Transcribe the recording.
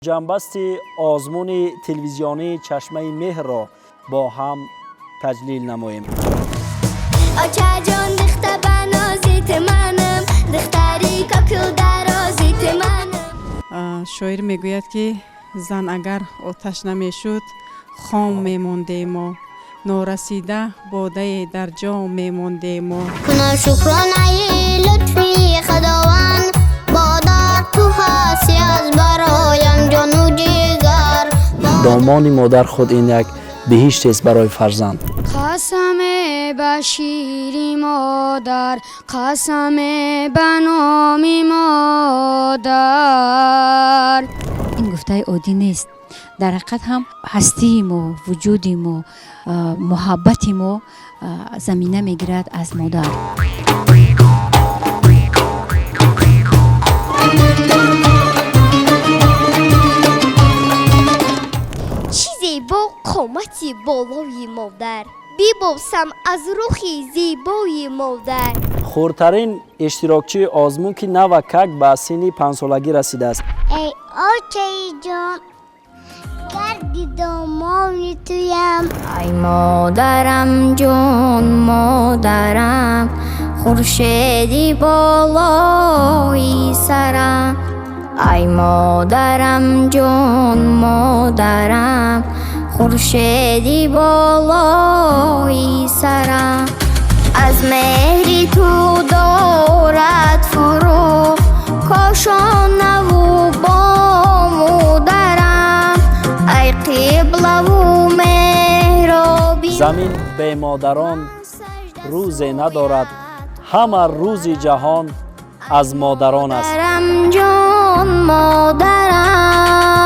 Ҷамъбасти озмуни телевизионии «Чашмаи меҳрро» бо ҳам таҷлил намоем. Очаҷон, духта ба нозит манам, духтари кокул дарозит манам. Шоир мегӯяд, ки зан агар оташ намешуд, хом мемондемо, норасида бодае дар ҷом мемондемо. Кунам шукронаи лутфи Худованд, модар, ту ҳасти аз бароям ҷону ҷигар. Домони модар худ ин як биҳиштест барои фарзанд. Қасаме ба шири модар, қасаме ба номи модар. Ин гуфтаи оддӣ нест. Дар ҳақиқат ҳам ҳастии мо, вуҷуди мо, муҳаббати мо замина мегирад аз модар. Чӣ зебо қомати болои модар, бибосам аз рухи зебои модар. Хурдтарин иштирокчии озмун, ки навакак ба синни 5-солагӣ расидааст. Эй очаи ҷон, гарди домони туям. Ай модарам ҷон, модарам, хуршеди болои сарам. Ай модарам ҷон, модарам, хуршеди болои сарам. Аз меҳри ту дорад фурӯғ кошонаву бому дарам, ай қиблаву меҳроби. Замин бемодарон рӯзе надорад, ҳама рӯзи ҷаҳон аз модарон аст. Модарам ҷон, модарам.